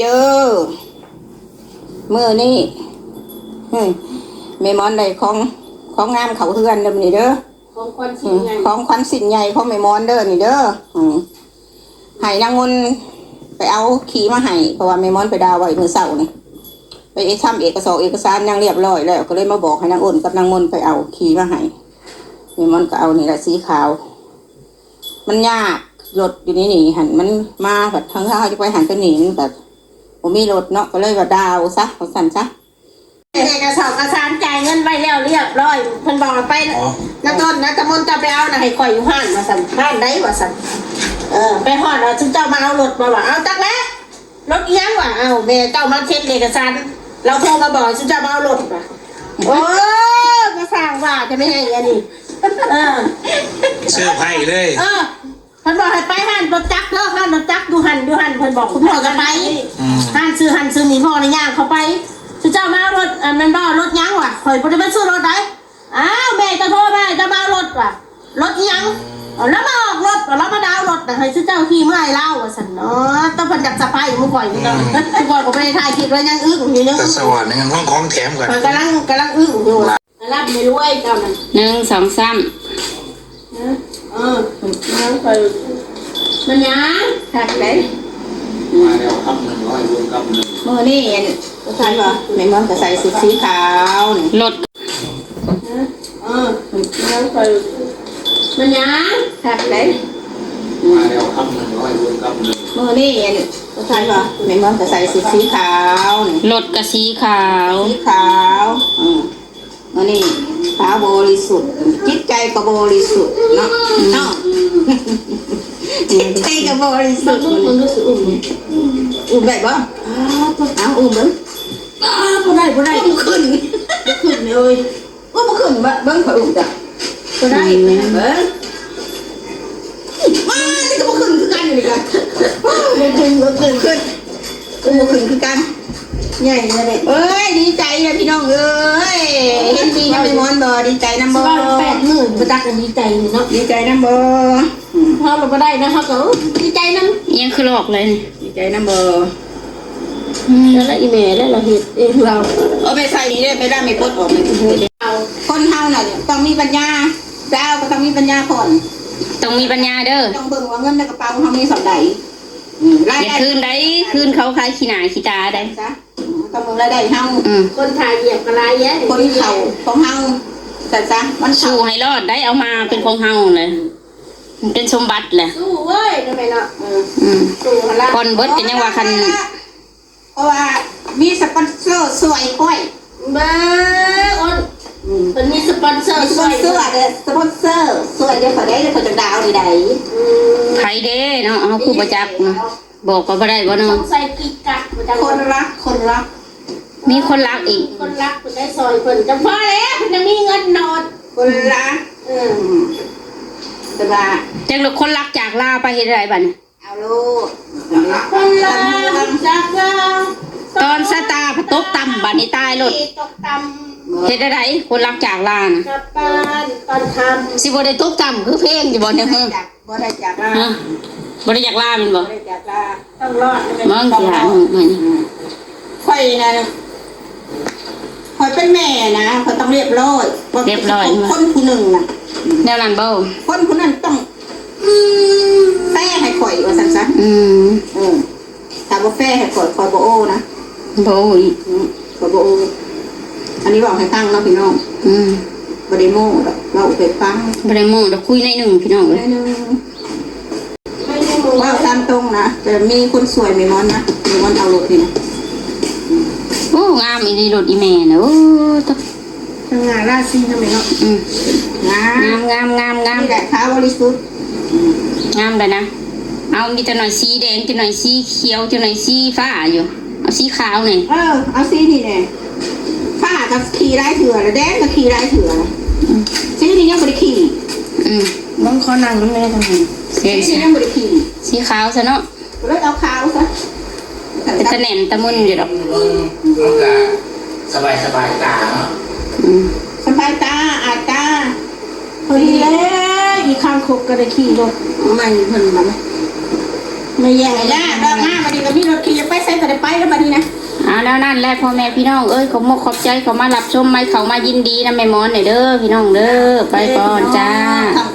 ເດີ ມື້ນີ້ ອືມ ແມ່ໝອນໄດ້ຂອງ ຂອງງາມເຂົ້າເຮືອນເດີມື້ນີ້ເດີ ຂອງຂວັນ ອືມ ຂອງຂວັນຊິ້ນໃຫຍ່ຂອງແມ່ໝອນເດີນີ້ເດີ ອືມ ໃຫ້ນາງມົນໄປເອົາຂີ້ມາໃຫ້ ເພາະວ່າແມ່ໝອນໄປດ່າໄວ້ມື້ເຊົ້ານີ້ ໄປເອກ ທຳເອກະສອກເອກະສານຫຍັງຮຽບຮ້ອຍແລ້ວ ກໍເລີຍມາບອກໃຫ້ນາງອົນກັບນາງມົນໄປເອົາຂີ້ມາໃຫ້ ແມ່ໝອນກໍເອົານີ້ລະ ສີຂາວ ມັນຍາກ ລົດຢູ່ໃນນີ້ຫັ້ນ ມັນມາບັດທາງເຮົາຈະໄປຫັ້ນໄປນີ້ ມັນກໍບໍ່ມີລົດເນາະ ກໍເລີຍວ່າດ່າເອົາຊະ ວ່າຊັ້ນຊະ. ເອກະສອກເອກະສານ ຈ່າຍເງິນໄວ້ແລ້ວຮຽບຮ້ອຍ ເພິ່ນບອກໃຫ້ໄປ ອໍ ນາຕົ້ນ ນາຕະມົນ ເຈົ້າໄປເອົານະ ໃຫ້ຂ້ອຍຢູ່ຮ້ານ ວ່າຊັ້ນ ຮ້ານໃດ ວ່າຊັ້ນ ເອີ ໄປຮອດວ່າ ຊຸມເຈົ້າມາເອົາລົດບໍ່ ວ່າ ເອົາ ຈັກແລ້ວ ລົດອີ່ຫຍັງ ວ່າ ເອົ້າ ແມ່ເຈົ້າມາເຊັນເອກະສານ ລາວໂທມາບອກ ຊຸມເຈົ້າມາເອົາລົດ ວ່າ ໂອ້ຍ ມາສ້າງວ່າ ຈະແມ່ນຫຍັງອັນນີ້ ເອີ ເຊີໄພເລີຍ ເອີ ເພິ່ນບອກໃຫ້ໄປຮ້ານລົດຈັກເດີ ຮ້ານລົດຈັກຢູ່ຫັ້ນ ຢູ່ຫັ້ນ ເພິ່ນບອກ ຄຸນພໍ່ກໍໄປ ອືມ ຮ້ານຊື້ຫັ້ນຊື້ນີ້ ພໍ່ນະຍ່າງເຂົ້າໄປ ຊຸມເຈົ້າມາເອົາລົດ ອັນແມ່ນບໍ່ ລົດຫຍັງວະ ຂ້ອຍບໍ່ໄດ້ໄປຊື້ລົດໃດ ອ້າວ ແມ່ເຈົ້າໂທມາ ເຈົ້າມາເອົາລົດວະ ລົດອີ່ຫຍັງ ອືມ ເອົາລາວມາອອກລົດ ເອົາລາວມາດາວລົດນະ ໃຫ້ຊຸມເຈົ້າຂີ່ເມືອໃຫ້ລາວ ວ່າຊັ້ນເນາະ ແຕ່ເພິ່ນຢາກສະໄພໝູ່ຂ້ອຍ ອືມ ຊຸມຂ້ອຍກໍບໍ່ໄດ້ຖ່າຍຄລິບໄວ້ ຍັງອຶ້ງຢູ່ເນາະ ແຕ່ສະຫວັນຍັງຮ້ອງຂອງແຖມກັນ ຂ້ອຍກຳລັງ ກຳລັງອຶ້ງຢູ່ ລຳໃຫ້ລວຍເຈົ້ານັ້ນ ໜຶ່ງ ສອງ ສາມ ເອີ ເອີ ຍັງໄປ ມັນຫຍັງ ຄັກເດ້ ມາແລ້ວຄຳໜຶ່ງ ຮ້ອຍລວມຄຳໜຶ່ງ ມື້ນີ້ອັນ ວ່າຊັ້ນບໍ່ ແມ່ນບໍ່ ກໍໃສ່ຊຸດສີຂາວນີ້ ລົດ ເອີ ຍັງໄປ ມັນຫຍັງ ຄັກເດ້ ມາແລ້ວຄຳໜຶ່ງ ຮ້ອຍລວມຄຳໜຶ່ງ ມື້ນີ້ອັນ ວ່າຊັ້ນບໍ່ ແມ່ນບໍ່ ກໍໃສ່ຊຸດສີຂາວນີ້ ລົດກໍສີຂາວ ສີຂາວ ອືມ ອັນນີ້ຂາວບໍລິສຸດ ຈິດໃຈກໍບໍລິສຸດເນາະ ອືມ ເນາະ ຈິດໃຈກໍບໍລິສຸດ ເບິ່ງ ເບິ່ງ ເບິ່ງ ເບິ່ງ ອຸ້ມ ອຸ້ມໄດ້ບໍ່? ອ້າວ ເອົາອຸ້ມເບິ່ງ ອ້າວ ບໍ່ໄດ້ ບໍ່ໄດ້ ອຸ້ມຂຶ້ນ ບໍ່ຂຶ້ນເລີຍ ອຸ້ມບໍ່ຂຶ້ນ ເບິ່ງ ເບິ່ງ ຂ້ອຍອຸ້ມເຈົ້າ ບໍ່ໄດ້ ອືມ ເບິ່ງ ອ້າວ ນີ້ກໍບໍ່ຂຶ້ນຄືກັນ ນີ້ກໍບໍ່ຂຶ້ນ ບໍ່ຂຶ້ນ ບໍ່ຂຶ້ນ ອຸ້ມບໍ່ຂຶ້ນຄືກັນ ໃຫຍ່ແລ້ວເດ້ ເອີຍ ດີໃຈແລ້ວພີ່ນ້ອງເອີຍ ເຫັນດີນຳແມ່ໝອນບໍ່? ດີໃຈນຳບໍ່? ແປດໝື່ນ ບໍ່ຈັກດີໃຈເນາະ ດີໃຈນຳບໍ່? ເຮົາລະບໍ່ໄດ້ນະ ເຮົາກໍ ເອີ ດີໃຈນຳ ອີ່ຫຍັງຄືຫຼອກເລີຍນີ້ ດີໃຈນຳບໍ່? ອືມ ແລ້ວອີ່ແມ່ແລ້ວລາວເຮັດເອງລາວ ເອົາໄປໃສ່ນີ້ເດ້ ໄປລ້າງ ໄປປົດອອກນີ້ ຄົນເຮົານະຕ້ອງມີປັນຍາ ລາວກໍຕ້ອງມີປັນຍາກ່ອນ ຕ້ອງມີປັນຍາເດີ ຕ້ອງເບິ່ງວ່າເງິນໃນກະເປົາເຮົາມີສ່ຳໃດ ອືມ ລາຍໄດ້ ຢ່າຄືນໃດ ຄືນເຂົາຂາຍຂີ້ໜ້າຂີ້ຕາໃດ ຊະ ອືມ ຕ້ອງເບິ່ງລາຍໄດ້ເຮົາ ອືມ ຄົນຖ້າຢຽບກໍຫຼາຍແຍະ ຄົນເຂົ້າຂອງເຮົາ ຊັ້ນຊະ ມັນເຂົ້າ ສູ້ໃຫ້ລອດໄດ້ ເອົາມາເປັນຂອງເຮົາແຫຼະ ອືມ ມັນເປັນສົມບັດແຫຼະ ສູ້ເວີຍ ເນາະແມ່ເນາະ ເອີ ອືມ ສູ້ຫັ້ນລະ ກ່ອນເບິດກໍຍັງວ່າຄັນ ເພາະວ່າມີສະປອນເຊີຊ່ວຍຂ້ອຍ ເບິ່ງ ອືມ ເພິ່ນມີສະປອນເຊີ ມີສະປອນເຊີ ຊ່ວຍ ເດີ ສະປອນເຊີຊ່ວຍ ດຽວຂ້ອຍໄດ້ ດຽວຂ້ອຍຈະດາວໄດ້ ອືມ ໃຜເດ້ເນາະ ເຮົາຄືບໍ່ຈັກເນາະ ບອກກໍບໍ່ໄດ້ບໍ່ເນາະ ສົງໄສກິກກັກບໍ່ຈັກ ຄົນລັກ ຄົນລັກ ມີຄົນລັກອີກ ຄົນລັກເພິ່ນໄດ້ຊ່ອຍເພິ່ນ ຈັ່ງພໍແລ້ວ ເພິ່ນຍັງມີເງິນໂນດ ຄົນລັກ ເອີ ອືມ ແຕ່ວ່າ ຈັກລູກຄົນລັກຈາກລາໄປເຮັດໃດບາດນີ້ ເອົາໂລດ ຄົນລັກຈາກລາ ຕອນຊະຕາຕົກຕ່ຳ ບາດນີ້ຕາຍໂລດ ຕົກຕ່ຳ ເຮັດໃດ ຄົນລັກຈາກລານະ ກັບບ້ານຕອນຄ່ຳ ຊິບໍ່ໄດ້ຕົກຕ່ຳຄືເພງຢູ່ບໍ່ນີ້ ບໍ່ໄດ້ຈາກລາ ຮະ ບໍ່ໄດ້ຈາກລາແມ່ນບໍ່? ບໍ່ໄດ້ຈາກລາ ຕ້ອງລອດ ເບິ່ງຊິຫາ ອືມ ຂ້ອຍນະ ຂ້ອຍເປັນແມ່ນະ ຂ້ອຍຕ້ອງຮຽບຮ້ອຍ ຮຽບຮ້ອຍ ຄົນຜູ້ໜຶ່ງນະ ແນວນັ້ນບໍ່? ຄົນຜູ້ນັ້ນຕ້ອງ ແຟໃຫ້ຂ້ອຍວ່າຊັ້ນຊະ ອືມ ເອີ ຖ້າບໍ່ແຟໃຫ້ຂ້ອຍ ຂ້ອຍບໍ່ໂອ້ນະ ບໍ່ໂອ້ອີກ ອືມ ຂ້ອຍບໍ່ໂອ້ ອັນນີ້ເວົ້າໃຫ້ຟັງເນາະພີ່ນ້ອງ ອືມ ບໍ່ໄດ້ໂມ້ດອກ ເວົ້າໃຫ້ຟັງ ບໍ່ໄດ້ໂມ້ດອກ ຄຸຍໜ້ອຍໜຶ່ງພີ່ນ້ອງເອີຍ ໜ້ອຍໜຶ່ງ ເວົ້າຕາມຕົງນະ ແຕ່ມີຄົນຊ່ວຍແມ່ມອນນະ ແມ່ມອນເອົາລົດນີ້ນະ ໂອ້ ງາມອີ່ຫຼີລົດອີ່ແມ່ນະ ໂອ້ ຕະ ສະຫງ່າລາສີນະແມ່ເນາະ ອືມ ງາມ ງາມ ງາມ ງາມ ງາມ ນີ້ແຫຼະຂາວບໍລິສຸດ ອືມ ງາມແລ້ວນະ ເອົາມີຈັກໜ້ອຍສີແດງ ຈັກໜ້ອຍສີຂຽວ ຈັກໜ້ອຍສີຟ້າຢູ່ ເອົາສີຂາວນີ້ ເອີ ເອົາສີນີ້ແຫຼະ ຟ້າກໍຂີ່ຫຼາຍເທື່ອລະ ແດງກໍຂີ່ຫຼາຍເທື່ອລະ ອືມ ສີນີ້ຍັງບໍ່ໄດ້ຂີ່ ອືມ ເບິ່ງຂໍນັ່ງນຳແດ່ ຈັ່ງຊີ້ ສີນີ້ຍັງບໍ່ໄດ້ຂີ່ ສີຂາວຊະເນາະ ກໍເລີຍເອົາຂາວຊະ ເປັນຕາແໜ້ນຕາມຶນຢູ່ດອກ ມັນກະສະບາຍສະບາຍຕາເນາະ ອືມ ສະບາຍຕາ ອາຍຕາ ພໍດີແລ້ວ ອີກຄາງຄົກກໍໄດ້ຂີ່ລົດໃໝ່ເພິ່ນບັດນີ້ ແມ່ແຍ່ງ ແມ່ຍ່າດອກມາ ບັດນີ້ກໍມີລົດຂີ່ ຢາກໄປໃສກໍໄດ້ໄປ ເອົາແນວນັ້ນແຫຼະພໍ່ແມ່ພີ່ນ້ອງເອີຍ ຂອບມຸກຂອບໃຈເຂົ້າມາຮັບຊົມ ໃໝ່ເຂົ້າມາຍິນດີນຳແມ່ໝອນແດ່ເດີພີ່ນ້ອງເດີ. ໄປກ່ອນຈ້າ.